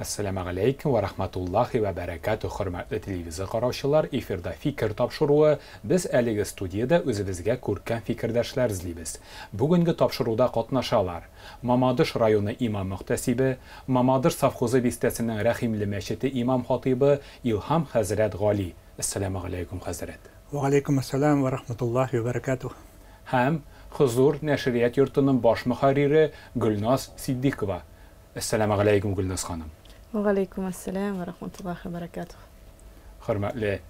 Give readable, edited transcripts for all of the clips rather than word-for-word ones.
Әссәламегаләйкем вә рахматуллахи вә бәрәкәтүһ, хөрмәтле телевизор караучылар, эфирда Фикер тапшыруы. Без әлеге студиядә үзебезгә күркәм фикердәшләр эзлибез. Бүгенге тапшыруда катнашалар: Мамадыш районы имам-мөхтәсибе, Мамадыш совхозы бистәсенең Рәхимле мәчете имам-хатыйбы Илһам хәзрәт Гали. Әссәламегаләйкүм, хәзрәт. Вә галәйкүм әссәлам вә рахматуллахи вә бәрәкәтүһ. Һәм Хозур нәшрият йортының баш мөхәррире Гөлназ Ситдикова. Әссәламегаләйкүм, Гөлназ ханым. Вә галәйкүм әссәлам вә рахматуллахи вә бәрәкәтүһ. Хөрмәтле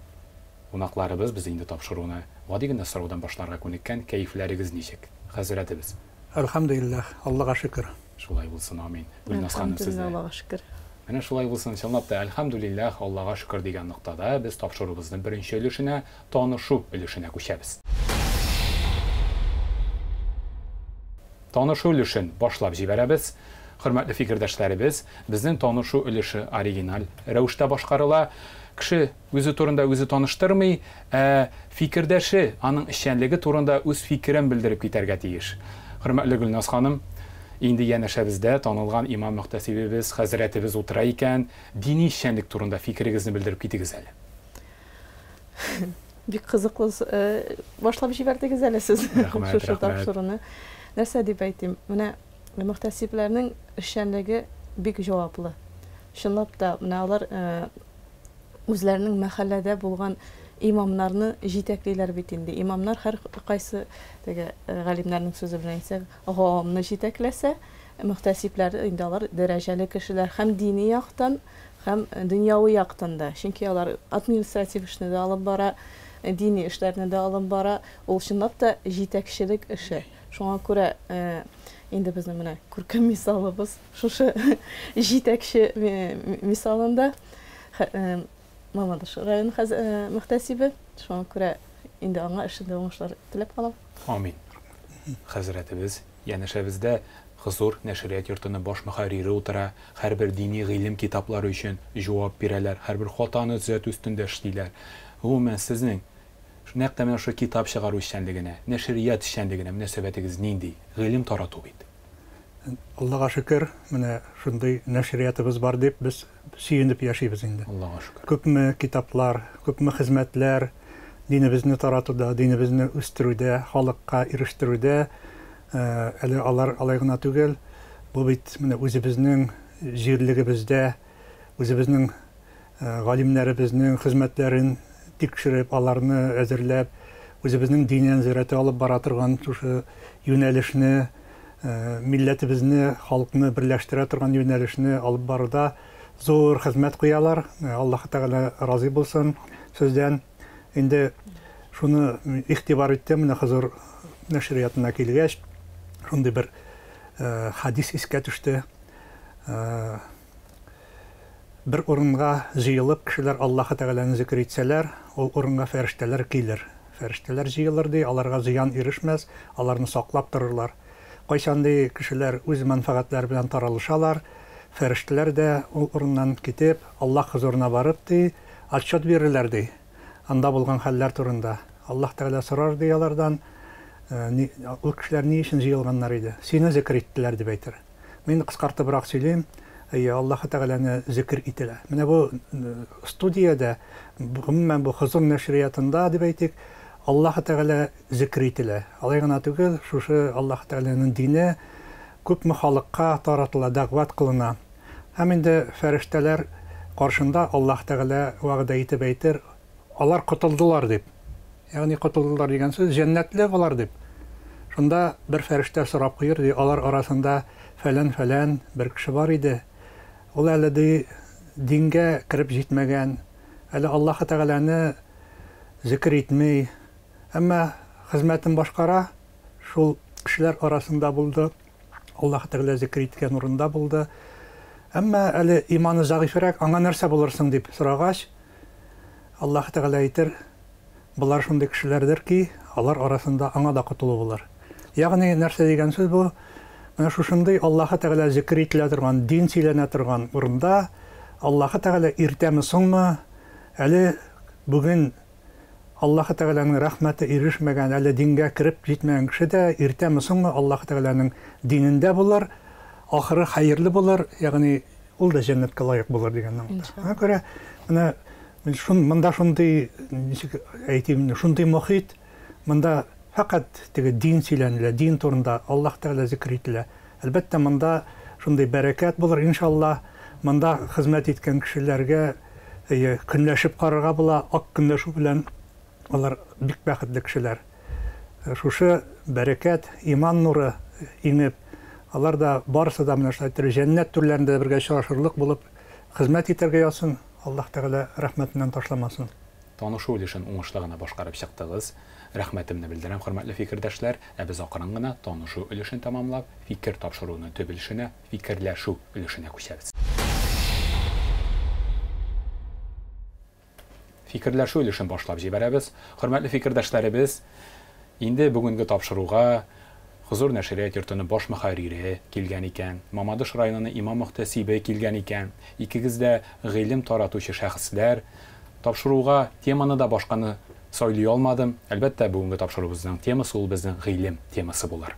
кунакларыбыз, без инде тапшыруны гади генә сораудан башларга күнеккән. Кәефләрегез ничек, хәзрәтебез? Әлхәмдүлилләһ, Аллага шөкер. Шулай булсын, амин. Гөлназ ханым, сездә? Әлхәмдүлилләһ, Аллага шөкер. Менә шулай булсын, чынлап та, әлхәмдүлилләһ, Аллага шөкер дигән ноктада без тапшыруыбызның беренче өлешенә, танышу өлешенә күчәбез. Танышу өлешен башлап җибәрәбез. Хөрмәтле фикердәшләребез, безнең танышу өлеше оригиналь рәвештә башкарыла. Кеше үзе турында үзе таныштырмый, ә фикердәше аның эшчәнлеге турында үз фикерен белдереп китәргә тиеш. Хөрмәтле Гөлназ ханым, инде янәшәбездә танылган имам-мөхтәсибебез, хәзрәтебез утыра икән, дини эшчәнлек турында фикерегезне белдереп китегез әле. Бик кызыклы башлап җибәрдегез әле сез шушы тапшыруны. Нәрсә дип әйтим? Менә мөхтәсибләрнең эшчәнлеге бик җаваплы. Чынлап та, менә алар үзләренең мәхәлләдә булган имамнарны җитәклиләр бит инде. Имамнар һәр кайсы теге галимнәрнең сүзе белән әйтсәк, гавамны җитәкләсә, мөхтәсибләр инде алар дәрәҗәле кешеләр һәм дини яктан, һәм дөньяви яктан да. Чөнки алар административ эшне дә алып бара, дини эшләрне дә алып бара. Ул чынлап та җитәкчелек эше. Шуңа күрә инде безнең менә күркәм мисалыбыз шушы җитәкче мисалында Мамадыш районы мөхтәсибе. Шуңа күрә инде аңа эшендә уңышлар теләп калам. Амин. Хәзрәтебез янәшәбездә Хозур нәшрият йортының баш мөхәррире утыра, һәрбер дини гыйлем китаплары өчен җавап бирәләр, һәрбер хатаны төзәтү өстендә эшлиләр. Гомумән, сезнең нәкъ тә менә шушы китап чыгару эшчәнлегенә, нәшрият эшчәнлегенә мөнәсәбәтегез нинди? Гыйлем тарату бит. Аллага шөкер, менә шундый нәшриятыбыз бар дип без сөенеп яшибез инде. Аллага шөкер. Күпме китаплар, күпме хезмәтләр динебезне таратуда, динебезне үстерүдә, халыкка ирештерүдә, әле алар алай гына түгел, бу бит менә үзебезнең җирлегебездә, үзебезнең галимнәребезнең хезмәтләрен тикшереп, аларны әзерләп, үзебезнең дини нәзарәте алып бара торган шушы юнәлешне, милләтебезне, халыкны берләштерә торган юнәлешне алып баруда зур хезмәт куялар. Аллаһ Тәгалә разый булсын сездән. Инде шуны игътибар иттем, менә Хозур нәшриятына килгәч, шундый бер хадис искә төште. Бер урынга җыелып, кешеләр Аллаһы Тәгаләне зикер итсәләр, ул урынга фәрештәләр килер. Фәрештәләр җыелыр, ди, аларга зыян ирешмәс, аларны саклап торырлар. Кайчан, ди, кешеләр үз мәнфәгатьләре белән таралышалар, фәрештәләр дә ул урыннан китеп, Аллаһ хозурына барып, ди, отчет бирерләр, ди, анда булган хәлләр турында. Аллаһ Тәгалә сорар, ди, алардан, ул кешеләр ни өчен җыелганнар иде? Сине зикер иттеләр, дип әйтер. Мин кыскартыбрак сөйлим. Әйе, Аллаһы Тәгаләне зикер ителә. Менә бу студиядә, гомумән бу Хозур нәшриятында дип әйтик, Аллаһы Тәгалә зикер ителә. Алай гына түгел, шушы Аллаһы Тәгаләнең дине күпме халыкка таратыла, дәгъват кылына. Һәм инде фәрештәләр каршында Аллаһы Тәгалә вәгъдә итеп әйтер, алар котылдылар дип. Ягъни котылдылар дигән сүз, җәннәтле алар дип. Шунда бер фәрештә сорап куер, ди, алар арасында фәлән-фәлән бер кеше бар иде. Ул әле, ди, дингә кереп җитмәгән, әле Аллаһы Тәгаләне зикер итми, әмма хезмәтен башкара, шул кешеләр арасында булды, Аллаһы Тәгалә зикер иткән урында булды. Әмма әле иманы зәгыйфрәк, аңа нәрсә булыр соң дип сорагач, Аллаһы Тәгалә әйтер, болар шундый кешеләрдер ки, алар арасында аңа да котылу булыр. Ягъни, нәрсә дигән сүз бу? Менә шушындый Аллаһы Тәгалә зикер ителә торган, дин сөйләнә торган урында Аллаһы Тәгалә иртәме-соңмы, әле бүген Аллаһы Тәгаләнең рәхмәте ирешмәгән, әле дингә кереп җитмәгән кеше дә иртәме-соңмы Аллаһы Тәгаләнең динендә булыр, ахыры хәерле булыр, ягъни ул да җәннәткә лаек булыр дигәнне аңлата. Шуңа күрә менә шун монда шундый ничек әйтим, шундый мохит, монда фәкать теге дин сөйләнелә, дин турында Аллаһ Тәгалә зикер ителә. Әлбәттә, монда шундый бәрәкәт булыр, иншаллаһ. Монда хезмәт иткән кешеләргә көнләшеп карарга була, ак көнләшү белән алар бик бәхетле кешеләр. Шушы бәрәкәт, иман нуры иңеп, алар да барысы да менә шулай иттереп җәннәт түрләрендә бергә очрашырлык булып хезмәт итәргә язсын, Аллаһ Тәгалә рәхмәтеннән ташламасын. Танышу өлешен уңышлы гына башкарып чыктыгыз. Рәхмәтемне белдерәм, хөрмәтле фикердәшләр. Ә без акрын гына танышу өлешен тәмамлап, фикер тапшыруының төп өлешенә, фикерләшү өлешенә күчәбез. Фикерләшү өлешен башлап җибәрәбез. Хөрмәтле фикердәшләребез, инде бүгенге тапшыруга Хозур нәшрият йортының баш мөхәррире килгән икән, Мамадыш районының имам-мөхтәсибе килгән икән. Икегез дә гыйлем таратучы шәхесләр. Тапшыруга теманы да башканы сайлый алмадым. Әлбәттә, бүгенге тапшыруыбызның темасы ул безнең гыйлем темасы булыр.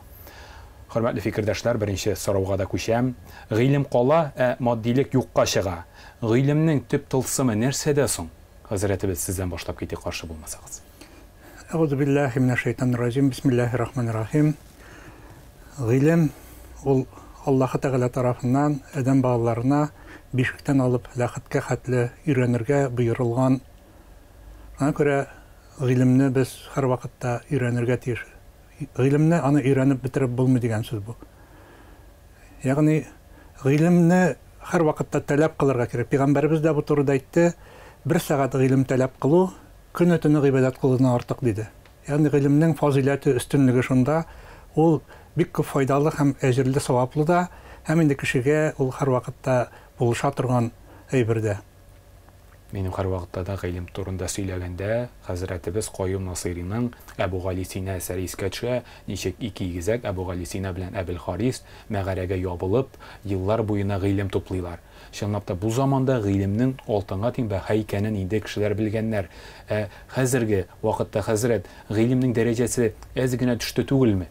Хөрмәтле фикердәшләр, беренче сорауга да күчәм. Гыйлем кала, ә матдилек юкка чыга. Гыйлемнең төп тылсымы нәрсәдә соң? Хәзрәтебез, сездән башлап китик, каршы булмасагыз. Әгъузу биллаһи минәш шайтанир раҗим. Бисмиллаһир рахманир рахим. Гыйлем ул Аллаһы Тәгалә тарафыннан адәм балаларына бишектән алып ләхеткә хәтле өйрәнергә боерылган. Шуңа күрә гыйлемне без һәрвакытта өйрәнергә тиеш. Гыйлемне аны өйрәнеп бетереп булмый дигән сүз бу. Ягъни гыйлемне һәрвакытта таләп кылырга кирәк. Пәйгамбәребез дә бу турыда әйтте, бер сәгать гыйлем таләп кылу көне-төне гыйбадәт кылудан артык диде. Ягъни гыйлемнең фазыйләте, өстенлеге шунда, ул бик күп файдалы һәм әҗерле, саваплы да, һәм инде кешегә ул һәрвакытта булыша торган әйбер дә. Минем һәрвакытта да гыйлем турында сөйләгәндә, хәзрәтебез Каюм Насыйриның Әбүгалисина әсәре искә төшә, ничек ике игезәк Әбүгалисина белән Әбелхарис мәгарәгә ябылып, еллар буена гыйлем туплыйлар. Чынлап та, бу заманда гыйлемнең алтынга тиң бәһа икәнен инде кешеләр белгәннәр. Ә хәзерге вакытта, хәзрәт, гыйлемнең дәрәҗәсе әз генә төште түгелме?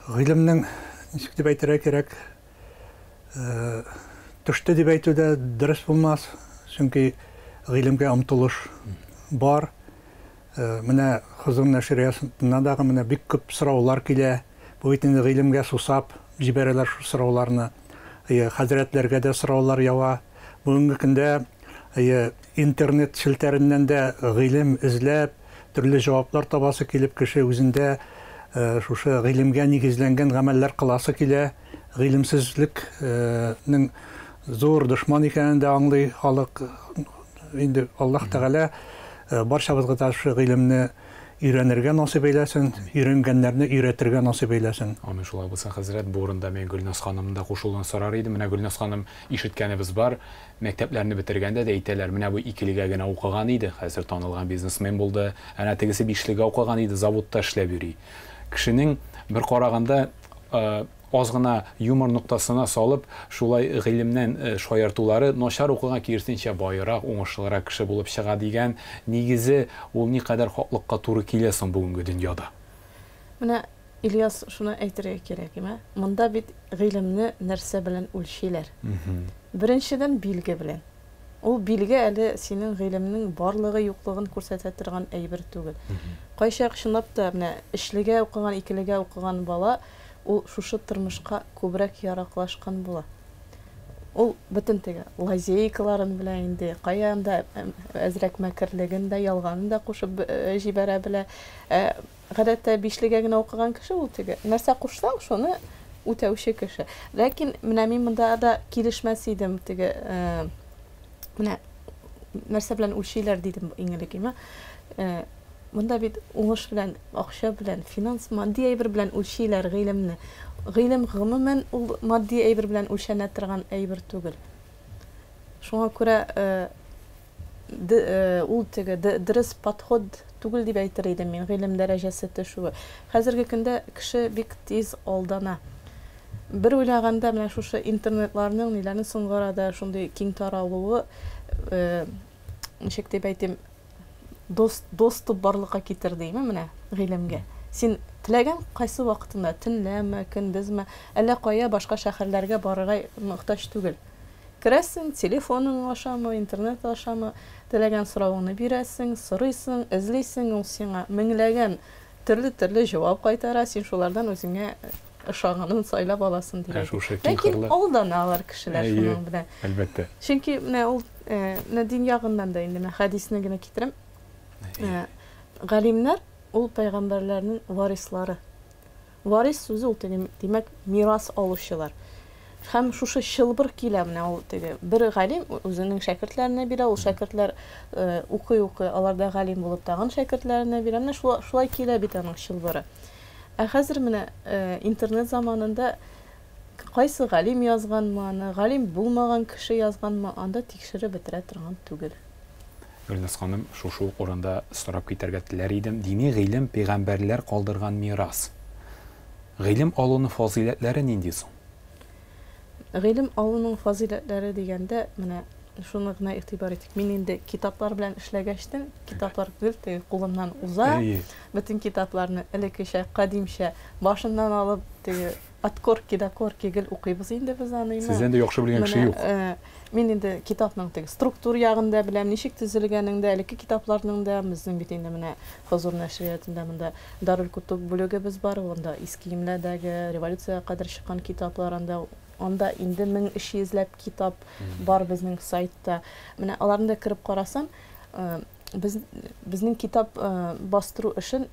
Гыйлемнең, ничек дип әйтергә кирәк, Төште дип әйтү дә дөрес булмас, чөнки гыйлемгә омтылыш бар. Менә Хозур нәшриятына дагы менә бик күп сораулар килә. Бу бит инде гыйлемгә сусап җибәрәләр шул сорауларны. Хәзрәтләргә дә сораулар ява. Бүгенге көндә интернет челтәреннән дә гыйлем эзләп, төрле җаваплар табасы килеп, кеше үзендә шушы гыйлемгә нигезләнгән гамәлләр кыласы килә. Гыйлемсезлекнең зур дошман икәнен дә аңлый халык. Инде Аллаһ Тәгалә барчабызга да шушы гыйлемне өйрәнергә насыйп әйләсен, өйрәнгәннәрне өйрәтергә насыйп әйләсен. Амин, шулай булсын, хәзрәт. Бу урында мин Гөлназ ханымның да кушылуын сорар идем. Менә Гөлназ ханым, ишеткәнебез бар, мәктәпләрне бетергәндә дә әйтәләр, менә бу икелегә генә укыган иде, хәзер танылган бизнесмен булды, әнә тегесе бишлегә укыган иде, заводта эшләп йөри. Кешенең, бер караганда, аз гына юмор ноктасына салып, шулай гыйлемнән шаяртулары начар укыган, киресенчә, баерак, уңышлырак кеше булып чыга дигән нигезе ул никадәр хаклыкка туры килә соң бүгенге дөньяда? Менә, Ильяс, шуны әйтергә кирәк, име? Монда бит гыйлемне нәрсә белән үлчиләр? Беренчедән, билге белән. Ул билге әле синең гыйлемнең барлыгы-юклыгын күрсәтә торган әйбер түгел. Кайчак, чынлап та, менә өчлегә укыган, икелегә укыган бала, ул шушы тормышка күбрәк яраклашкан була. Ул бөтен теге лазейкаларын белә инде, кая анда әзрәк мәкерлеген дә, ялганын да кушып җибәрә белә. Ә гадәттә бишлегә генә укыган кеше ул теге нәрсә кушсаң, шуны үтәүче кеше. Ләкин менә мин монда да килешмәс идем теге менә нәрсә белән үлчиләр дидем иң элек, име? Монда бит уңыш белән, акча белән, финанс, матди әйбер белән үлчиләр гыйлемне. Гыйлем гомумән ул матди әйбер белән үлчәнә торган әйбер түгел. Шуңа күрә ул теге дөрес подход түгел дип әйтер идем мин, гыйлем дәрәҗәсе төшүе. Хәзерге көндә кеше бик тиз алдана. Бер уйлаганда, менә шушы интернетларның, ниләрнең соңгы арада шундый киң таралуы, ничек дип әйтим, доступ барлыкка китерде, име менә гыйлемгә. Син Теләгән кайсы вакытында, төнләме, көндезме, әллә кая башка шәһәрләргә барырга мохтаҗ түгел. Керәсең, телефоның ашамы, интернет ашамы, теләгән соравыңны бирәсең, сорыйсың, эзлисең, ул сиңа меңләгән төрле-төрле җавап кайтара, син шулардан үзеңә ошаганын сайлап аласың дигән. Шушы Ләкин алданалар кешеләр шуның белән. Әлбәттә. Чөнки менә ул менә дин ягыннан да инде менә хәдисне генә китерәм. Галимнәр ул пәйгамбәрләрнең варислары. Варис сүзе ул теге, димәк, мирас алучылар. Һәм шушы чылбыр килә менә ул теге бер галим үзенең шәкертләренә бирә, ул шәкертләр укый-укый алар да галим булып тагын шәкертләренә бирә. Менә шулай килә бит аның чылбыры. Ә хәзер менә интернет заманында кайсы галим язганмы аны, галим булмаган кеше язганмы, анда тикшереп бетерә торган түгел. Гөлназ ханым, шушы ук урында сорап китәргә теләр идем. Дини гыйлем пәйгамбәрләр калдырган мирас. Гыйлем алуның фазыйләтләре нинди соң? Гыйлем алуның фазыйләтләре дигәндә, менә шуны гына игътибар итик. Мин инде китаплар белән эшләгәчтен, китаплар гел теге кулымнан уза. Бөтен китапларны элеккечә, кадимчә башыннан алып, теге от корки до корки гел укыйбыз инде без аны. Сездән дә яхшы белгән кеше юк. Мин инде китапның теге структур ягын да беләм, ничек төзелгәнен дә, элекке китапларның да, безнең бит инде менә Хозур нәшриятында монда Дарул Кутуб бүлегебез бар, анда иске имләдәге, революциягә кадәр чыккан китаплар, анда анда инде 1300 ләп китап бар безнең сайтта. Менә аларны да кереп карасаң, без безнең китап бастыру эшен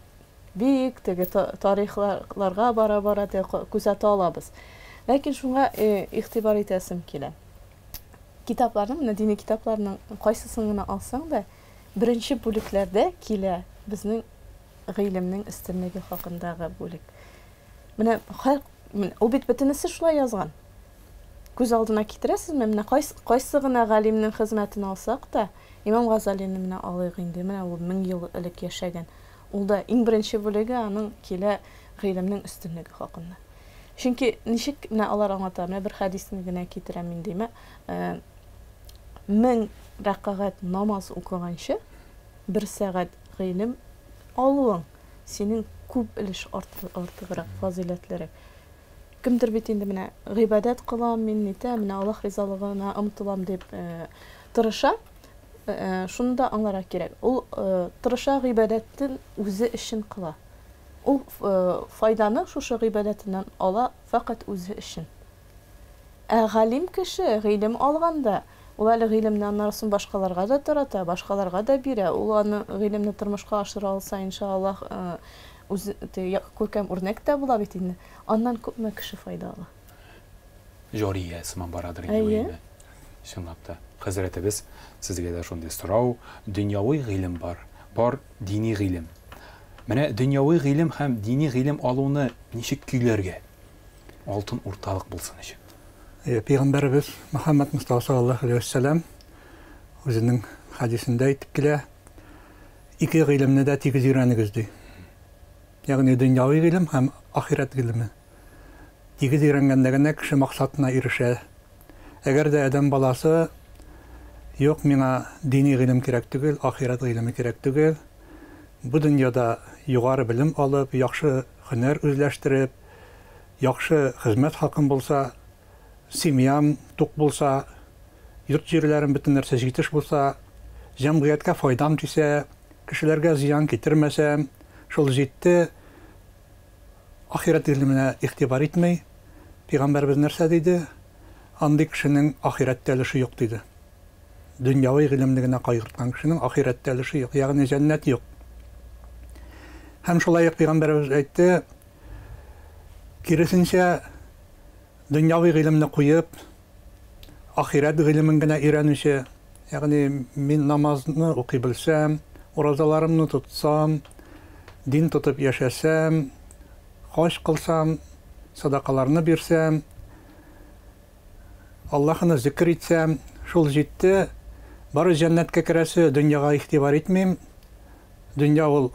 бик теге тарихларга бара-бара күзәтә алабыз. Ләкин шуңа игътибар итәсем килә. Китапларның, менә дини китапларның кайсысын гына алсаң да, беренче бүлекләрдә килә безнең гыйлемнең өстенлеге хакындагы бүлек. Менә һәр ул бит бөтенесе шулай язган. Күз алдына китерәсезме? Менә кайсы, кайсы гына галимнең хезмәтен алсак та, Имам Газалины менә алыйк инде, менә ул 1000 ел элек яшәгән. Ул да иң беренче бүлеге аның килә гыйлемнең өстенлеге хакында. Чөнки ничек менә алар аңлата, менә бер хәдисне генә китерәм мин димә, 1000 рәкәгать намаз укыганчы, бер сәгать гыйлем алуың синең күп өлеш артыграк, фазыйләтлерәк. Кемдер бит инде менә гыйбадәт кылам, мин нитәм, менә Аллаһ ризалыгына омтылам дип тырыша. Шуны да аңларга кирәк. Ул тырыша гыйбадәтен үзе өчен кыла. Ул файданы шушы гыйбадәтеннән ала фәкать үзе өчен. Ә галим кеше гыйлем алганда, ул әле гыйлемне аннары соң башкаларга да тарата, башкаларга да бирә. Ул аны гыйлемне тормышка ашыра алса, иншаллаһ, үзе күркәм үрнәк тә була бит инде. Аннан күпме кеше файда ала. Җария сыман барадыр инде инде. Чынлап та. Хәзрәтебез, сезгә дә шундый сорау. Дөньяви гыйлем бар, бар дини гыйлем. Менә дөньяви гыйлем һәм дини гыйлем алуны ничек көйләргә? Алтын урталык булсын өчен. Пәйгамбәребез Мөхәммәд Мустафа саллаллаһу алейһи вәссәлам үзенең хәдисендә әйтеп килә, ике гыйлемне дә тигез өйрәнегез ди. Ягъни дөньяви гыйлем һәм ахирәт гыйлеме. Тигез өйрәнгәндә генә кеше максатына ирешә. Әгәр дә адәм баласы юк, миңа дини гыйлем кирәк түгел, ахирәт гыйлеме кирәк түгел, бу дөньяда югары белем алып, яхшы һөнәр үзләштереп, яхшы хезмәт хакым булса, семьям тук булса, йорт җирләрем бөтен нәрсә җитеш булса, җәмгыятькә файдам тисә, кешеләргә зыян китермәсәм, шул җитте, ахирәт гыйлеменә игътибар итми. Пәйгамбәребез нәрсә диде? Андый кешенең ахирәттә өлеше юк диде. Дөньяви гыйлемне генә кайгырткан кешенең ахирәттә өлеше юк, ягъни җәннәт юк. Һәм шулай ук пәйгамбәребез әйтте, киресенчә, дөньяви гыйлемне куеп, ахирәт гыйлемен генә өйрәнүче, ягъни мин намазны укый белсәм, уразаларымны тотсам, дин тотып яшәсәм, хаҗ кылсам, садакаларны бирсәм, Аллаһыны зикр итсәм, шул җитте, бары җәннәткә керәсе, дөньяга игътибар итмим, дөнья ул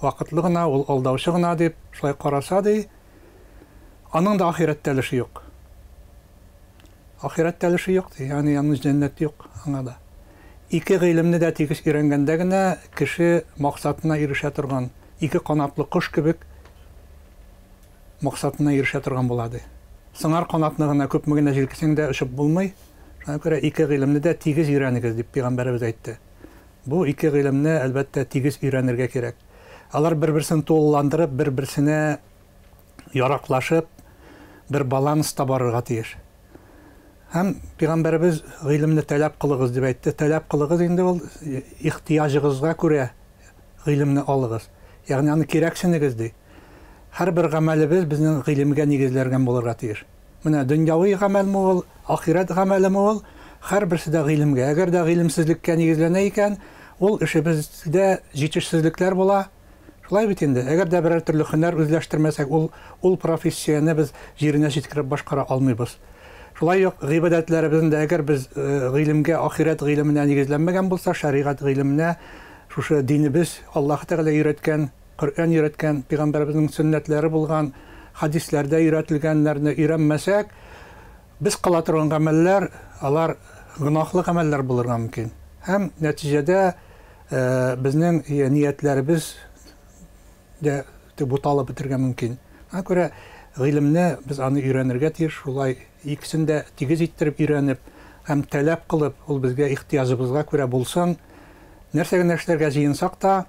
вакытлы гына, ул алдаучы гына дип шулай караса ди, аның да ахирәттә өлеше юк. Ахирәттә өлеше юк ди, ягъни аның җәннәт юк аңа да. Ике гыйлемне дә тигез өйрәнгәндә генә кеше максатына ирешә торган ике канатлы кош кебек максатына ирешә торган була, ди. Сыңар канатны гына күпме генә җилкесәң дә очып булмый. Шуңа күрә ике гыйлемне дә тигез өйрәнегез, дип пәйгамбәребез әйтте. Бу ике гыйлемне, әлбәттә, тигез өйрәнергә кирәк. Алар бер-берсен тулыландырып, бер-берсенә яраклашып, бер баланста барырга тиеш. Һәм пәйгамбәребез гыйлемне таләп кылыгыз дип әйтте. Таләп кылыгыз инде ул ихтыяҗыгызга күрә гыйлемне алыгыз. Ягъни аны кирәксенегез ди. Һәрбер гамәлебез безнең гыйлемгә нигезләнгән булырга тиеш. Менә дөньяви гамәлме ул, ахирәт гамәлеме ул, һәрберсе дә гыйлемгә. Әгәр дә гыйлемсезлеккә нигезләнә икән, ул эшебездә җитешсезлекләр була. Шулай бит инде. Әгәр дә берәр төрле һөнәр үзләштермәсәк, ул ул профессияне без җиренә җиткереп башкара алмыйбыз. Шулай ук гыйбадәтләребезне дә әгәр без гыйлемгә, ахирәт гыйлеменә нигезләнмәгән булса, шәригать гыйлеменә, шушы динебез Аллаһы Тәгалә өйрәткән, Коръән өйрәткән, пәйгамбәребезнең сөннәтләре булган хәдисләрдә өйрәтелгәннәрне өйрәнмәсәк, без кыла торган гамәлләр, алар гөнаһлы гамәлләр булырга мөмкин. Һәм нәтиҗәдә безнең ниятләребез дә буталып бетергә мөмкин. Шуңа күрә гыйлемне без аны өйрәнергә тиеш, шулай икесен дә тигез иттереп өйрәнеп һәм таләп кылып, ул безгә ихтыяҗыбызга күрә булсын. Нәрсә генә эшләргә җыенсак та,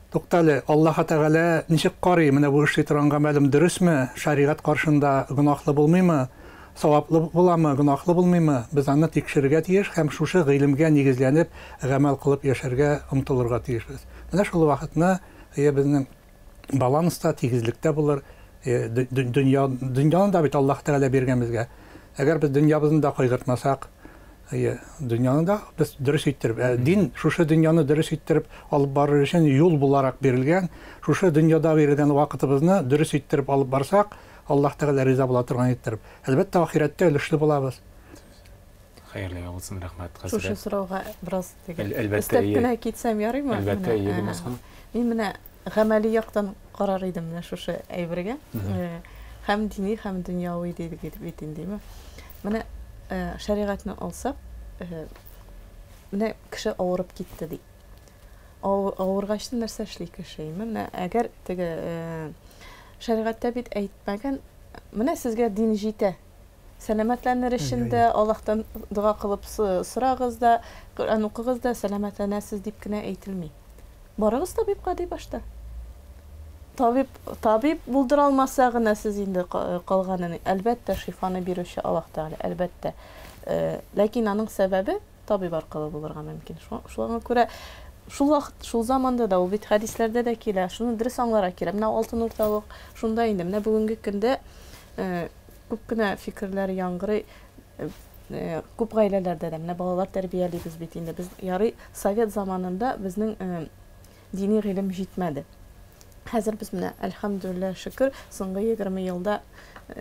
Туктале, Аллаһы Тәгалә ничек карый, менә бу эшли торган гамәлем дөресме, шәригать каршында гөнаһлы булмыймы, саваплы буламы, гөнаһлы булмыймы, без аны тикшерергә тиеш һәм шушы гыйлемгә нигезләнеп гамәл кылып яшәргә омтылырга тиешбез. Менә шул вакытны әйе безнең баланс та, тигезлек тә булыр. Дөнья, дөньяны да бит Аллаһ Тәгалә биргән безгә. Әгәр без дөньябызны да кайгыртмасак, Әйе, дөньяны да без дөрес иттереп, ә дин шушы дөньяны дөрес иттереп алып барыр өчен юл буларак бирелгән. Шушы дөньяда бирелгән вакытыбызны дөрес иттереп алып барсак, Аллаһ Тәгалә риза була торган иттереп, әлбәттә, ахирәттә өлешле булабыз. Хәерле булсын, рәхмәт, хәзрәт. Шушы сорауга бераз теге Әлбәттә, өстәп әйе. кенә китсәм ярыймы? Әлбәттә, Менә, әйе, Димас ханым. Мин менә гамәли яктан карар идем менә шушы әйбергә. Һәм дини, һәм дөньяви дидек бит инде, әйме? Менә шәригатьне алсак, менә кеше авырып китте ди. Авыргач нәрсә эшли кеше, әйме? Менә әгәр теге шәригатьтә бит әйтмәгән, менә сезгә дин җитә. Сәламәтләнер өчен дә Аллаһтан дога кылып сорагыз да, Коръән укыгыз да, сәламәтләнәсез дип кенә әйтелми. Барыгыз табибка ди башта. Табиб, табиб булдыра алмаса гына сез инде калганын, әлбәттә, шифаны бирүче Аллаһ Тәгалә, әлбәттә. Ләкин аның сәбәбе табиб аркылы булырга мөмкин. Шуңа күрә шул вакыт, шул заманда да ул бит хәдисләрдә дә килә, шуны дөрес аңларга кирәк. Менә алтын урталык шунда инде. Менә бүгенге көндә күп кенә фикерләр яңгырый, күп гаиләләрдә дә менә балалар тәрбиялибез бит инде. Без ярый совет заманында безнең дини гыйлем җитмәде. Хәзер без менә, әлхәмдүлилләһ, шөкер, соңгы 20 елда,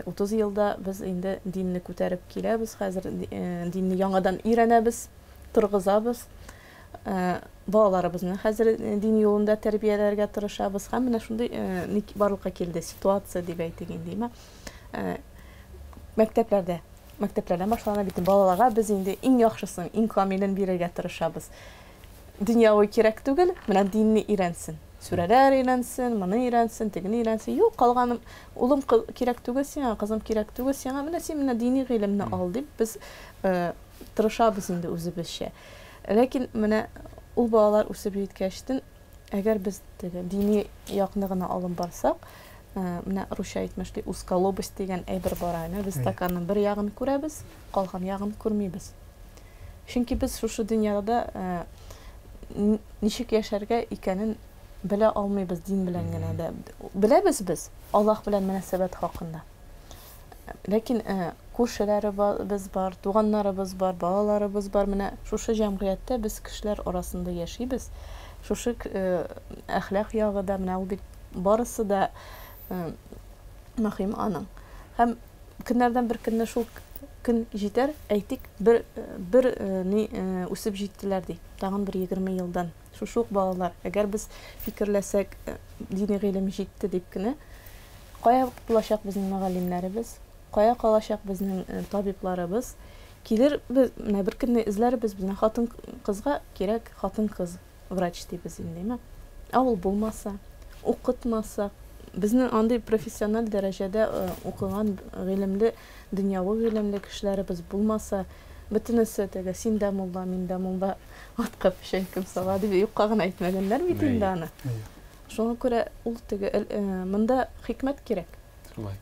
30 елда без инде динне күтәреп киләбез. Хәзер динне яңадан өйрәнәбез, торгызабыз. Балаларыбызны хәзер дин юлында тәрбияләргә тырышабыз. Һәм менә шундый барлыкка килде ситуация дип әйтик инде, әйме? Мәктәпләрдә, мәктәпләрдән башлана бит. Балаларга без инде иң яхшысын, иң камилен бирергә тырышабыз. Дөньяви кирәк түгел, менә динне өйрәнсен. Сүрәләр өйрәнсен, моны өйрәнсен, тегене өйрәнсен. Юк, калганым, улым кирәк түгел сиңа, кызым кирәк түгел сиңа. Менә син менә дини гыйлемне ал дип без тырышабыз инде үзебезчә. Ләкин менә ул балалар үсеп җиткәчтен, әгәр без теге дини якны гына алып барсак, менә русча әйтмешли, узколобость дигән әйбер бар әнә, без стаканның бер ягын күрәбез, калган ягын күрмибез. Чөнки без шушы дөньяда ничек яшәргә икәнен белә алмыйбыз дин белән генә дә. Беләбез без Аллаһ белән мөнәсәбәт хакында. Ләкин күршеләребез бар, туганнарыбыз бар, балаларыбыз бар. Менә шушы җәмгыятьтә без кешеләр арасында яшибез. Шушы әхлак ягы да, менә ул бит барысы да мөһим аның. Һәм көннәрдән бер көнне шул көн җитәр, әйтик, бер, бер ни үсеп җиттеләр ди, тагын бер 20 елдан. Шушы ук балалар, әгәр без фикерләсәк, дини гыйлем җитте дип кенә, кая булачак безнең мөгаллимнәребез, кая калачак безнең табибларыбыз? Килер без, менә бер көнне эзләрбез, менә хатын-кызга кирәк хатын-кыз врач дибез инде, әйме? Ә ул булмаса, укытмасак, Безнең андый профессиональ дәрәҗәдә укыган гыйлемле, дөньяви гыйлемле кешеләребез булмаса, бөтенесе теге син дә мулла, мин дә мулла, атка печән кем сала дип юкка гына әйтмәгәннәр бит инде аны. Шуңа күрә ул теге монда хикмәт кирәк. Шулай.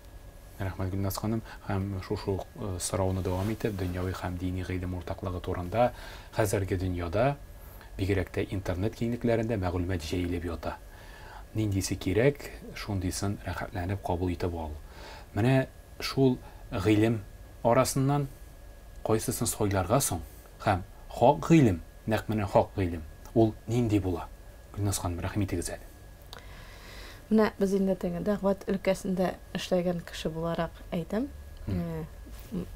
Рәхмәт, Гөлназ ханым. Һәм шушы ук сорауны дәвам итеп, дөньяви һәм дини гыйлем уртаклыгы турында хәзерге дөньяда, бигрәк тә интернет киңлекләрендә мәгълүмат җәелеп ята. Ниндисе кирәк, шундыйсын рәхәтләнеп кабул итеп ал. Менә шул гыйлем арасыннан кайсысын сайларга соң? Һәм хак гыйлем, нәкъ менә хак гыйлем, ул нинди була? Гөлназ ханым, рәхим итегез әле. Менә без инде теге дәгъват өлкәсендә эшләгән кеше буларак әйтәм,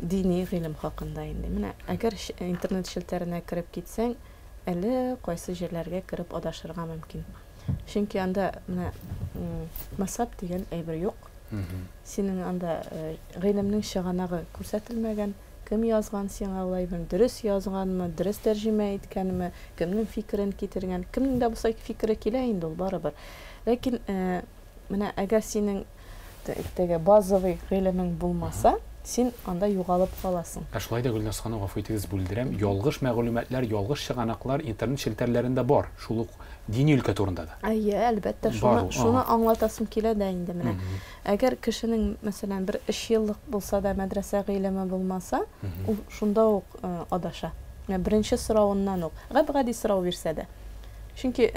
дини гыйлем хакында инде. Менә әгәр интернет челтәренә кереп китсәң, әле кайсы җирләргә кереп адашырга мөмкин. Чөнки анда менә мәзһәб дигән әйбер юк. Синең анда гыйлемнең чыганагы күрсәтелмәгән. Кем язган сиңа ул әйберне? Дөрес язганмы, дөрес тәрҗемә иткәнме, кемнең фикерен китергән? Кемнең дә булса фикере килә инде ул барыбер. Ләкин менә әгәр синең теге базовый гыйлемең булмаса, син анда югалып каласың. Ә шулай да, Гөлназ ханым, гафу итегез, бүлдерәм, ялгыш мәгълүматлар, ялгыш чыганаклар интернет челтәрләрендә бар, шул ук дини өлкә турында да. Әйе, әлбәттә, шуны, шуны аңлатасым килә дә инде менә. Әгәр кешенең, мәсәлән, бер өч еллык булса да мәдрәсә гыйлеме булмаса, ул шунда ук адаша. Менә беренче соравыннан ук, гап-гади сорау бирсә дә. Чөнки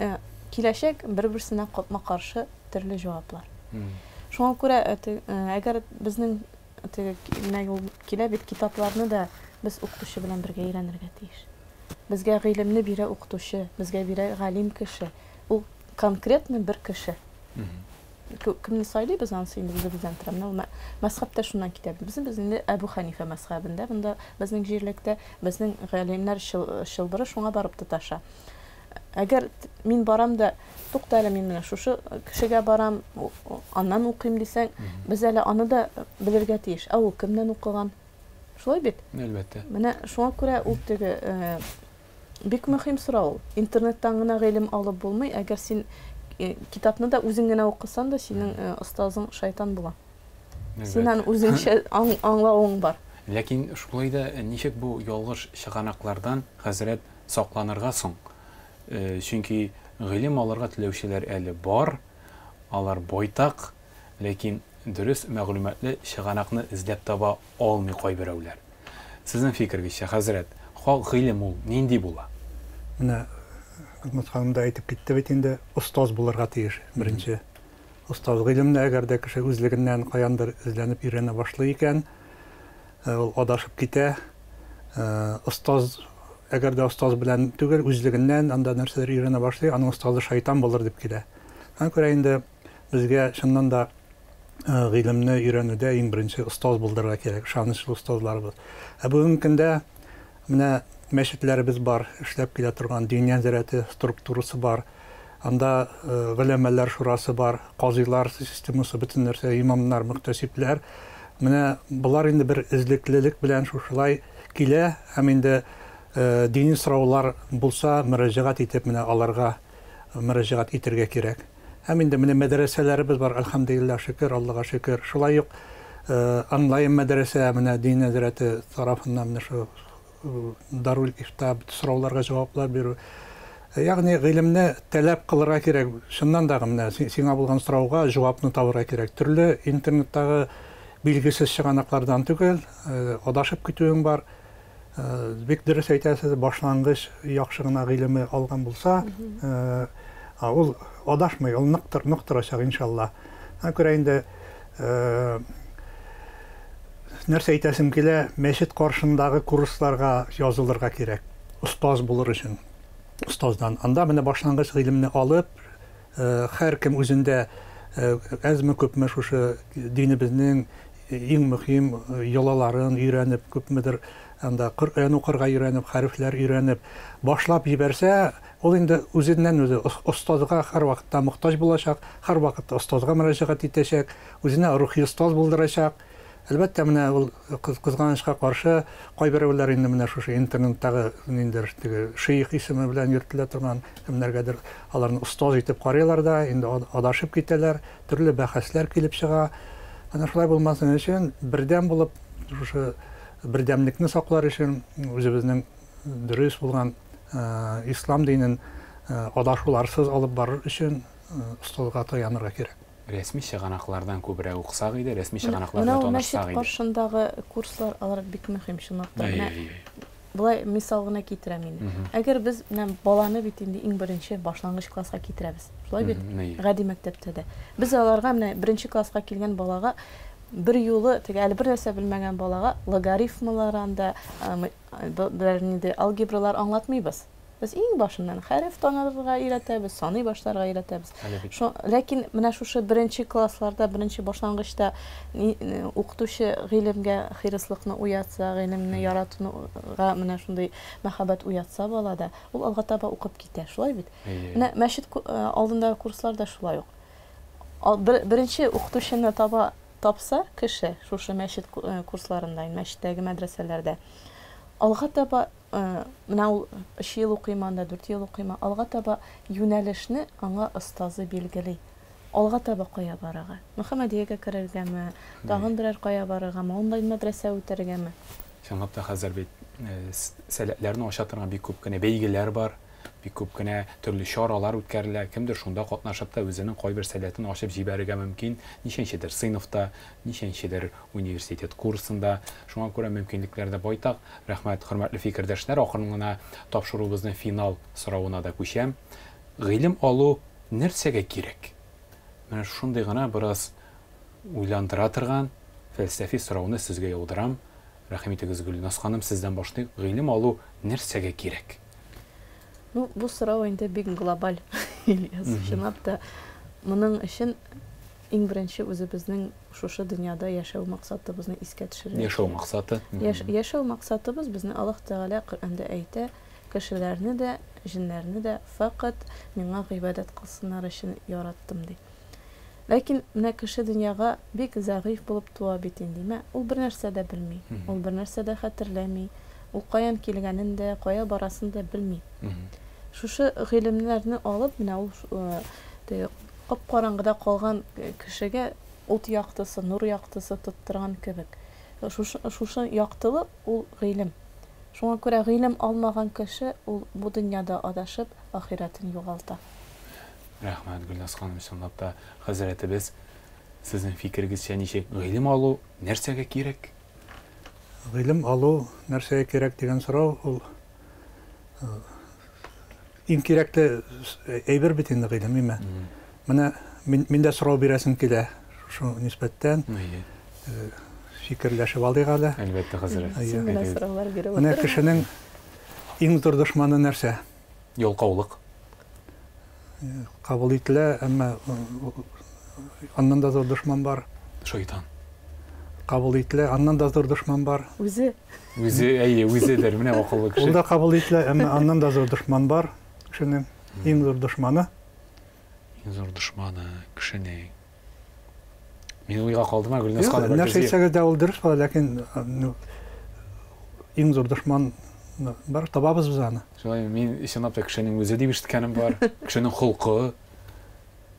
киләчәк бер-берсенә капма-каршы төрле җаваплар. Шуңа күрә, әгәр безнең теге менә ул килә бит, китапларны да без укытучы белән бергә өйрәнергә тиеш. Безгә гыйлемне бирә укытучы, безгә бирә галим кеше. Ул конкретно бер кеше. Кемне сайлыйбыз, анысы инде үзебездән тора. Менә ул мәзхәб тә шуннан китә. Безнең без инде Әбу Хәнифә мәзхәбендә, монда безнең җирлектә безнең галимнәр чылбыры шуңа барып тоташа. Әгәр мин барам да, тукта әле, мин менә шушы кешегә барам, аннан укыйм дисәң, без әле аны да белергә тиеш. Ә ул кемнән укыган? Шулай бит? Әлбәттә. Менә шуңа күрә ул теге бик мөһим сорау ул. Интернеттан гына гыйлем алып булмый. Әгәр син китапны да үзең генә укысаң да, синең остазың шайтан була. Син аны үзеңчә аңлавың бар. Ләкин шулай да ничек бу ялгыш чыганаклардан, хәзрәт, сакланырга соң? Чөнки гыйлем алырга теләүчеләр әле бар, алар байтак, ләкин дөрес мәгълүматлы чыганакны эзләп таба алмый кайберәүләр. Сезнең фикергезчә, хәзрәт, хак гыйлем ул нинди була? Менә Гөлназ ханым да әйтеп китте бит инде, остаз булырга тиеш беренче. Остаз гыйлемне әгәр дә кеше үзлегеннән каяндыр эзләнеп өйрәнә башлый икән, ул адашып китә. Остаз, әгәр дә остаз белән түгел, үзлегеннән анда нәрсәдер өйрәнә башлый, аның остазы шайтан булыр дип килә. Шуңа күрә инде безгә чыннан да гыйлемне өйрәнүдә иң беренче остаз булдырырга кирәк, ышанычлы остазларыбыз. Ә бүгенге көндә менә мәчетләребез бар, эшләп килә торган дин нәзарәте структурасы бар. Анда голәмәләр шурасы бар, казыйлар системасы, бөтен нәрсә, имамнар, мөхтәсибләр. Менә болар инде бер эзлеклелек белән шушылай килә һәм инде дини сораулар булса, мөрәҗәгать итеп менә аларга мөрәҗәгать итәргә кирәк. Һәм инде менә мәдрәсәләребез бар, әлхәмдүлилләһ, шөкер, Аллага шөкер. Шулай ук онлайн мәдрәсә менә дин нәзарәте тарафыннан менә шу Даруль Ифта сорауларга җаваплар бирү. Ягъни гыйлемне таләп кылырга кирәк. Чыннан да менә сиңа булган сорауга җавапны табырга кирәк. Төрле интернеттагы билгесез чыганаклардан түгел, адашып китүең бар. Бик дөрес әйтәсез, башлангыч яхшы гына гыйлеме алган булса, ул адашмый, ул нык нык торачак, иншалла. Шуңа күрә инде нәрсә әйтәсем килә, мәчет каршындагы курсларга язылырга кирәк, остаз булыр өчен. Остаздан. Анда менә башлангыч гыйлемне алып, һәркем үзендә әзме күпме шушы динебезнең иң мөһим йолаларын өйрәнеп, күпмедер анда Коръән укырга өйрәнеп, хәрефләр өйрәнеп, башлап җибәрсә, ул инде үзеннән үзе остазга һәрвакытта мохтаҗ булачак, һәрвакытта остазга мөрәҗәгать итәчәк, үзенә рухи остаз булдырачак. Әлбәттә, менә ул кызганычка каршы кайберәүләр инде менә шушы интернеттагы ниндидер теге шейх исеме белән йөртелә торган кемнәргәдер аларны остаз итеп карыйлар да, инде адашып китәләр, төрле бәхәсләр килеп чыга. Әнә шулай булмасын өчен бердәм булып шушы бердәмлекне саклар өчен үзебезнең дөрес булган ислам динен адашуларсыз алып барыр өчен остазга таянырга кирәк. Рәсми чыганаклардан күбрәк укысак иде, рәсми чыганаклар Менә белән ул мәчет танышсак иде. каршындагы курслар, алар бик мөһим, чынлап та. Әйе, Менә әйе, әйе. болай мисал гына китерәм инде. Әгәр без менә баланы бит инде иң беренче башлангыч класска китерәбез. Шулай бит? Әйе. Гади мәктәптә дә. Без аларга менә беренче класска килгән балага бер юлы теге әле бер нәрсә белмәгән балага логарифмалар анда, берәр нинди алгебралар аңлатмыйбыз. Без иң башыннан хәреф танырга өйрәтәбез, саный башларга өйрәтәбез. Әле бит. Ләкин менә шушы беренче классларда, беренче башлангычта укытучы гыйлемгә хирыслыкны уятса, гыйлемне яратуга менә шундый мәхәббәт уятса балада, ул алга таба укып китә, шулай бит? Әйе. Менә мәчет алдындагы курслар да шулай ук. Беренче укытучыны тапса кеше шушы мәчет курсларында, мәчеттәге мәдрәсәләрдә, алга таба менә ул 3 ел укыйм анда, 4 ел укыйм, алга таба юнәлешне аңа остазы билгели. Алга таба кая барырга? Мөхәммәдиягә керергәме, тагын берәр кая барыргамы, онлайн мәдрәсә үтәргәме? Чынлап та хәзер бит сәләтләрне ача торган бик күп кенә бәйгеләр бар, бик күп кенә төрле чаралар үткәрелә. Кемдер шунда катнашып та үзенең кайбер сәләтен ачып җибәрергә мөмкин. Ничәнчедер сыйныфта, ничәнчедер университет курсында. Шуңа күрә мөмкинлекләр дә байтак. Рәхмәт, хөрмәтле фикердәшләр, акрын гына тапшыруыбызның финал соравына да күчәм. Гыйлем алу нәрсәгә кирәк? Менә шундый гына бераз уйландыра торган фәлсәфи сорауны сезгә яудырам. Рәхим итегез, Гөлназ ханым, сездән башлыйк. Гыйлем алу нәрсәгә кирәк? Ну, бу сорау инде бик глобаль, Ильяс. Чынлап та, моның өчен иң беренче үзебезнең шушы дөньяда яшәү максатыбызны искә төшерергә Яшәү кирәк. максаты. Яшәү максатыбыз безне Аллаһ Тәгалә Коръәндә әйтә, кешеләрне дә, җеннәрне дә фәкать миңа гыйбадәт кылсыннар өчен яраттым ди. Ләкин менә кеше дөньяга бик зәгыйфь булып туа бит инде, мә, ул бер нәрсә дә белми, ул бер нәрсә дә хәтерләми, ул каян килгәнен дә, кая барасын да белми. Шушы гыйлемнәрне алып, менә ул теге кап-караңгыда калган кешегә ут яктысы, нур яктысы тоттырган кебек. Шушы яктылык ул гыйлем. Шуңа күрә гыйлем алмаган кеше ул бу дөньяда адашып, ахирәтен югалта. Рәхмәт, Гөлназ ханым, чынлап та хәзрәтебез, сезнең фикерегезчә ничек гыйлем алу нәрсәгә кирәк? Гыйлем алу нәрсәгә кирәк дигән сорау ул иң кирәкле әйбер бит инде гыйлем, име? Менә мин дә сорау бирәсем килә шушы нисбәттән. Фикерләшеп алыйк әле. Әлбәттә, хәзрәт. Син менә сораулар биреп Менә утыр. кешенең иң зур дошманы нәрсә? Ялкаулык. Кабул ителә, әмма аннан да зур дошман бар. Шайтан. Кабул ителә, аннан да зур дошман бар. Үзе. Үзе, әйе, үзедер, менә акыллы кеше. Ул да кабул ителә, әмма аннан да зур дошман бар кешенең. Иң зур дошманы. Иң зур дошманы кешенең. Мин уйга калдым, Гөлназ ханым. Нәрсә әйтсәгез дә ул дөрес була, ләкин иң зур дошман бар, табабыз без аны. Шулай, мин чынлап та кешенең үзе дип ишеткәнем бар. Кешенең холкы,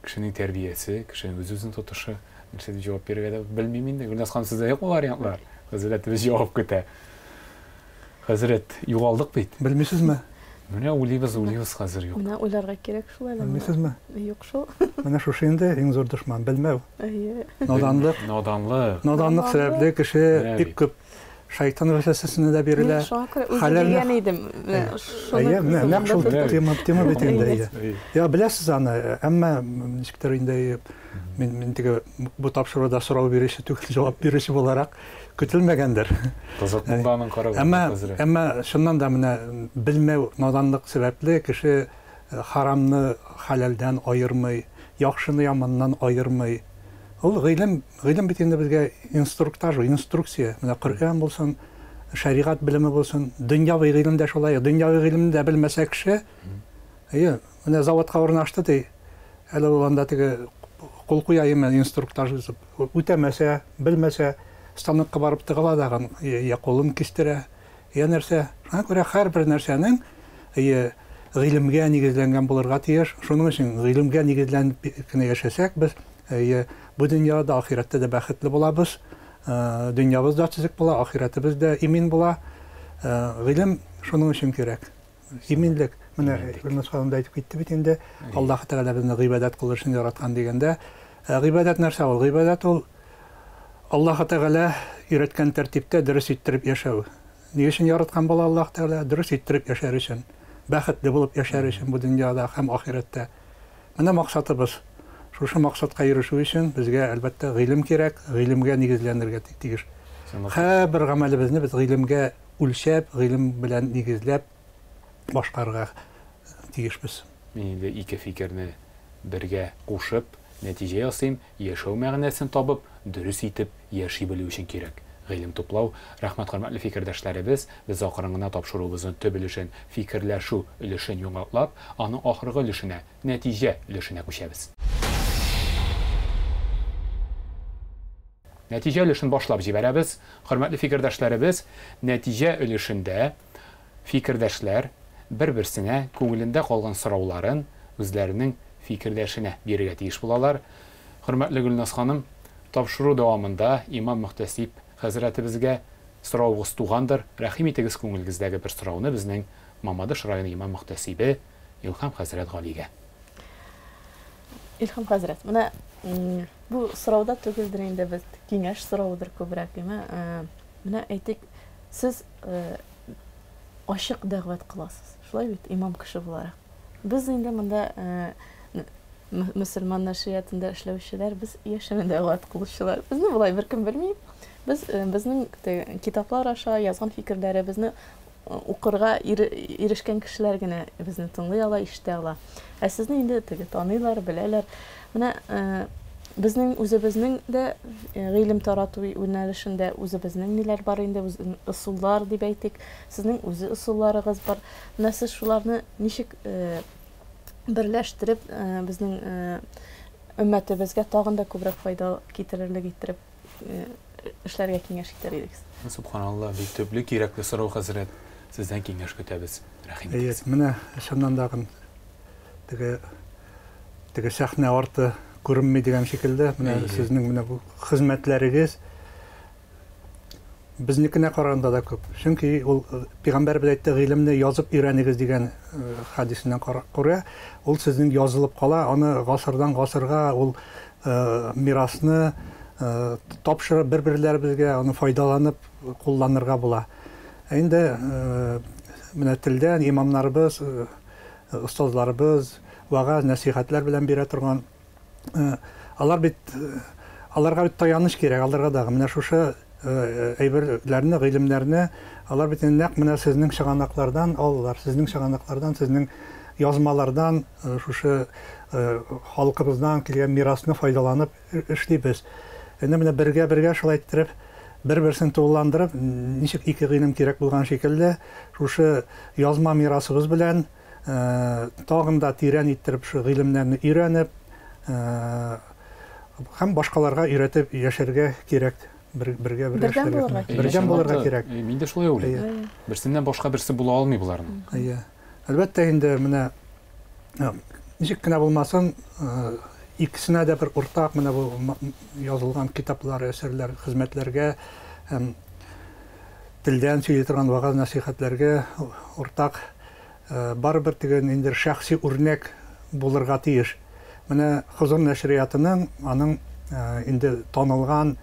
кешенең тәрбиясе, кешенең үз-үзен тотышы. Нәрсә дип җавап бирергә дә белмим инде. Гөлназ ханым, сездә юкмы вариантлар? Хәзрәтебез җавап көтә. Хәзрәт, югалдык бит. Белмисезме? Менә уйлыйбыз, уйлыйбыз хәзер юк. Менә уйларга кирәк шул әле. Белмисезме? Юк шул. Менә шушы инде иң зур дошман, белмәү. Әйе. Наданлык. Наданлык. Наданлык сәбәпле кеше бик күп шайтан вәсвәсәсенә дә бирелә. Мин шуңа күрә үзе дигән идем. Әйе, менә нәкъ шул тема бит инде. Әйе. Я беләсез аны, әмма ничектер инде мин теге бу тапшыруда сорау бирүче түгел, җавап бирүче буларак көтелмәгәндер. Кызык булды аның каравы. Әмма чыннан да менә белмәү, наданлык сәбәпле кеше харамны хәләлдән аермый, яхшыны яманнан аермый. Ул гыйлем, гыйлем бит инде безгә инструктаж, инструкция. Менә Коръән булсын, шәригать белеме булсын, дөньяви гыйлем дә шулай. Дөньяви гыйлемне дә белмәсә кеше, әйе, менә заводка урнашты ди. Әле ул анда теге кул куя име инструктаж үтәмәсә, белмәсә, станокка барып тыгыла дагын, я кулын кистерә, я нәрсә. Шуңа күрә һәрбер нәрсәнең гыйлемгә нигезләнгән булырга тиеш. Шуның өчен гыйлемгә нигезләнеп кенә яшәсәк, без бу дөньяда, ахирәттә дә бәхетле булабыз. Дөньябыз да төзек була, ахирәтебез дә имин була. Гыйлем шуның өчен кирәк. Иминлек. Менә Гөлназ ханым да әйтеп китте бит инде. Аллаһ Тәгалә безне гыйбадәт кылыр өчен яраткан дигәндә. Гыйбадәт нәрсә ул? Гыйбадәт ул Аллаһ Тәгалә өйрәткән тәртиптә дөрес иттереп яшәү. Ни өчен яраткан була Аллаһ Тәгалә? Дөрес иттереп яшәр өчен. Бәхетле булып яшәр өчен бу дөньяда һәм ахирәттә. Менә максатыбыз. Шушы максатка ирешү өчен безгә, әлбәттә, гыйлем кирәк, гыйлемгә нигезләнергә тиеш. Һәрбер гамәлебезне без гыйлемгә үлчәп, гыйлем белән нигезләп башкарырга тиешбез. Мин инде ике фикерне бергә кушып, нәтиҗә ясыйм, яшәү мәгънәсен табып, дөрес итеп яши белү өчен кирәк гыйлем туплау. Рәхмәт, хөрмәтле фикердәшләребез, без акрын гына тапшыруыбызның төп өлешен, фикерләшү өлешен йомгаклап, аның ахыргы өлешенә, нәтиҗә өлешенә күчәбез. Нәтиҗә өлешен башлап җибәрәбез. Хөрмәтле фикердәшләребез, нәтиҗә өлешендә фикердәшләр бер-берсенә күңелендә калган сорауларын үзләренең фикердәшенә бирергә тиеш булалар. Хөрмәтле Гөлназ ханым, тапшыру дәвамында имам-мөхтәсиб хәзрәтебезгә соравыгыз тугандыр. Рәхим итегез күңелегездәге бер сорауны безнең Мамадыш районы имам-мөхтәсибе Илһам хәзрәт Галигә. Илһам хәзрәт, менә бу сорау да түгелдер инде, без киңәш соравыдыр күбрәк, димә. Менә әйтик, сез ачык дәгъват кыласыз, шулай бит, имам кеше буларак. Без инде монда мөселман нәшриятында эшләүчеләр, без яшерен дәгъват кылучылар. Безне болай беркем белми. Без безнең китаплар аша язган фикерләребезне укырга ирешкән кешеләр генә безне тыңлый ала, ишетә ала. Ә сезне инде теге таныйлар, беләләр. Менә безнең үзебезнең дә гыйлем тарату юнәлешендә үзебезнең ниләр бар инде, үзенең ысуллар дип әйтик, сезнең үзе ысулларыгыз бар. Менә сез шуларны ничек берләштереп, безнең өммәтебезгә тагын да күбрәк файда китерерлек иттереп эшләргә киңәш итәр идегез? Субханалла, бик төпле, кирәкле сорау, хәзрәт. Сездән киңәш көтәбез. Рәхим итегез. Әйе, менә чыннан да теге теге сәхнә арты күренми дигән шикелле, менә сезнең менә бу хезмәтләрегез безнекенә караганда да күп. Чөнки ул пәйгамбәребез әйтте, гыйлемне язып өйрәнегез дигән хәдисеннән күрә, ул сезнең язылып кала, аны гасырдан гасырга ул мирасны тапшырып бер-берләребезгә, аны файдаланып кулланырга була. Ә инде менә телдән имамнарыбыз, остазларыбыз вәгазь, нәсыйхәтләр белән бирә торган, алар бит, аларга бит таяныч кирәк, аларга да менә шушы әйберләрне, гыйлемнәрне алар бит нәкъ менә сезнең чыганаклардан алалар, сезнең чыганаклардан, сезнең язмалардан, шушы халкыбыздан килгән мирасны файдаланып эшлибез. Инде менә бергә-бергә шулай иттереп, бер-берсен тулыландырып, ничек ике гыйлем кирәк булган шикелле, шушы язма мирасыбыз белән тагын да тирән иттереп шушы гыйлемнәрне өйрәнеп, һәм башкаларга өйрәтеп яшәргә кирәк. Бергә бергә Бердәм булырга кирәк. Бердәм булырга кирәк. Мин дә шулай уйлыйм. Берсеннән башка берсе була алмый боларның. Әйе. Әлбәттә инде менә ничек кенә булмасын, икесенә дә бер уртак менә бу язылган китаплар, әсәрләр, хезмәтләргә һәм телдән сөйли торган вәгазь нәсыйхәтләргә уртак барыбер теге ниндидер шәхси үрнәк булырга тиеш. Менә Хозур нәшриятының аның инде танылган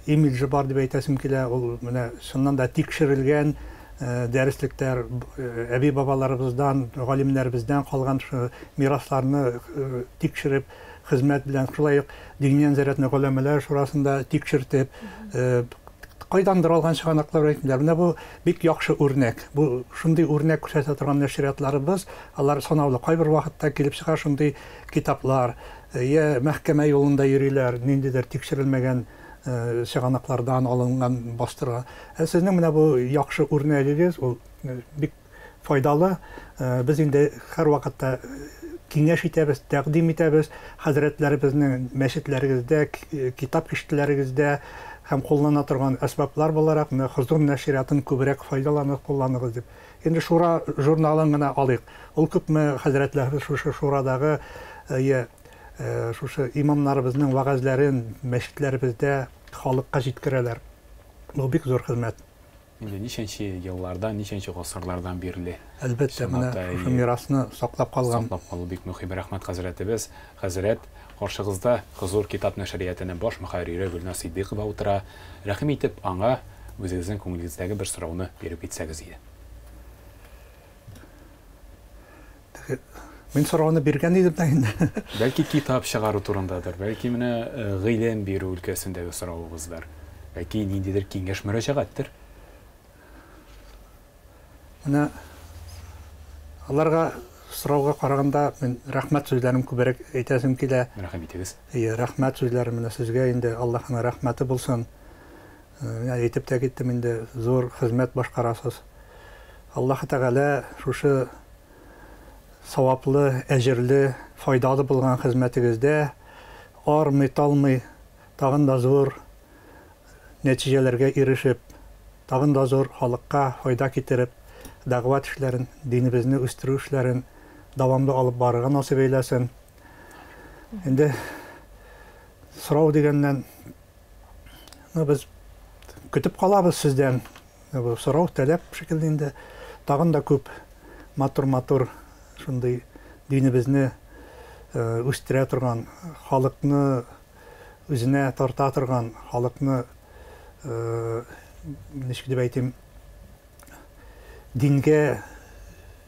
имиджы бар дип әйтәсем килә. Ул менә чыннан да тикшерелгән дәреслекләр, әби-бабаларыбыздан, галимнәребездән калган мирасларны тикшереп, хезмәт белән, шулай ук Диния нәзарәтне голәмәләр шурасында тикшертеп, кайдандыр алган чыганаклар әйтмиләр. Менә бу бик яхшы үрнәк. Бу шундый үрнәк күрсәтә торган нәшриятларыбыз, алар санаулы. Кайбер вакытта килеп чыга шундый китаплар, я мәхкәмә юлында йөриләр, ниндидер тикшерелмәгән чыганаклардан алынган бастыра. Ә сезнең менә бу яхшы үрнәгегез, ул бик файдалы. Без инде һәрвакытта киңәш итәбез, тәкъдим итәбез хәзрәтләребезнең мәчетләрегездә, китап киштәләрегездә һәм куллана торган әсбаплар буларак, менә Хозур нәшриятын күбрәк файдаланыгыз, кулланыгыз дип. Инде Шура журналын гына алыйк. Ул күпме хәзрәтләребез шушы Шурадагы шушы имамнарыбызның вәгазьләрен мәчетләребездә халыкка җиткерәләр. Бу бик зур хезмәт. Инде ничәнче еллардан, ничәнче гасырлардан бирле. Әлбәттә, менә шушы мирасны саклап калган. Саклап калу бик мөһим. Рәхмәт, хәзрәтебез. Хәзрәт, каршыгызда Хозур китап нәшриятының баш мөхәррире Гөлназ Ситдыйкова утыра. Рәхим итеп, аңа үзегезнең күңелегездәге бер сорауны биреп китсәгез иде. Мин сорауны биргән идем дә инде. Бәлки китап чыгару турындадыр, бәлки менә гыйлем бирү өлкәсендәге соравыгыздыр, бәлки ниндидер киңәш мөрәҗәгатьтер. Менә аларга сорауга караганда мин рәхмәт сүзләрен күбрәк әйтәсем килә. Рәхим итегез. Әйе, рәхмәт сүзләре менә сезгә инде Аллаһның рәхмәте булсын. Менә әйтеп тә киттем инде, зур хезмәт башкарасыз. Аллаһ Тәгалә шушы саваплы, әҗерле, файдалы булган хезмәтегездә армый, талмый, тагын да зур нәтиҗәләргә ирешеп, тагын да зур халыкка файда китереп, дәгъват эшләрен, динебезне үстерү эшләрен дәвамлы алып барырга насыйп әйләсен. Инде сорау дигәннән, ну, без көтеп калабыз сездән. Бу сорау, таләп шикелле инде. Тагын да күп матур-матур шундый динебезне үстерә торган, халыкны үзенә тарта торган, халыкны ничек дип әйтим, дингә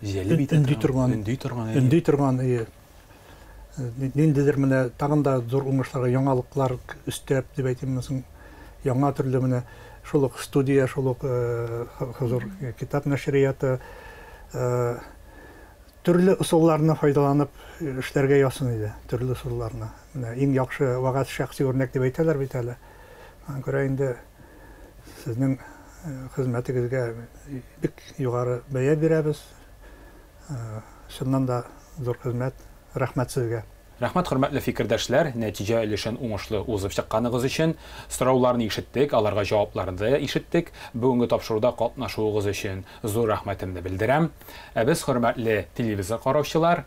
җәлеп итә өнди торган, өнди торган, өнди торган, ниндидер менә тагын да зур уңышларга, яңалыклар өстәп дип әйтимме соң, яңа төрле менә шул ук студия, шул ук Хозур китап нәшрияты төрле ысулларны файдаланып эшләргә язсын иде, төрле ысулларны. Менә иң яхшы вәгазь шәхси үрнәк дип әйтәләр бит әле. Аңа күрә инде сезнең хезмәтегезгә бик югары бәя бирәбез. Чыннан да зур хезмәт. Рәхмәт сезгә. Рәхмәт, хөрмәтле фикердәшләр, нәтиҗә өлешен уңышлы узып чыкканыгыз өчен. Сорауларны ишеттек, аларга җавапларны да ишеттек. Бүгенге тапшыруда катнашуыгыз өчен зур рәхмәтемне белдерәм. Ә без, хөрмәтле телевизор караучылар,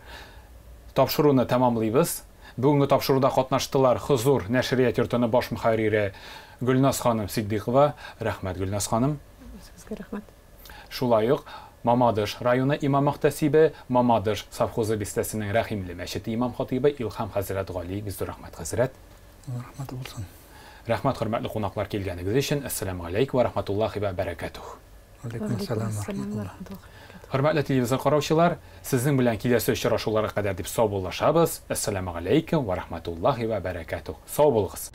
тапшыруны тәмамлыйбыз. Бүгенге тапшыруда катнаштылар Хозур нәшрият йортының баш мөхәррире Гөлназ ханым Ситдыйкова. Рәхмәт, Гөлназ ханым. Сезгә рәхмәт. Шулай ук Мамадыш районы имам мөхтәсибе, Мамадыш совхозы бистәсенең Рәхимле мәчете имам хатибы Илһам хәзрәт Гали. Бик зур рәхмәт, хәзрәт. Рәхмәт булсын. Рәхмәт, хөрмәтле кунаклар, килгәнегез өчен. Әссәламу алейкум ва рахматуллахи ва бәрәкәтүһ. Алейкум ассалам ва рахматуллах. Хөрмәтле телевизор караучылар, сезнең белән киләсе очрашуларга кадәр дип саубуллашабыз. Әссәламу алейкум ва рахматуллахи ва бәрәкәтүһ. Сау булыгыз.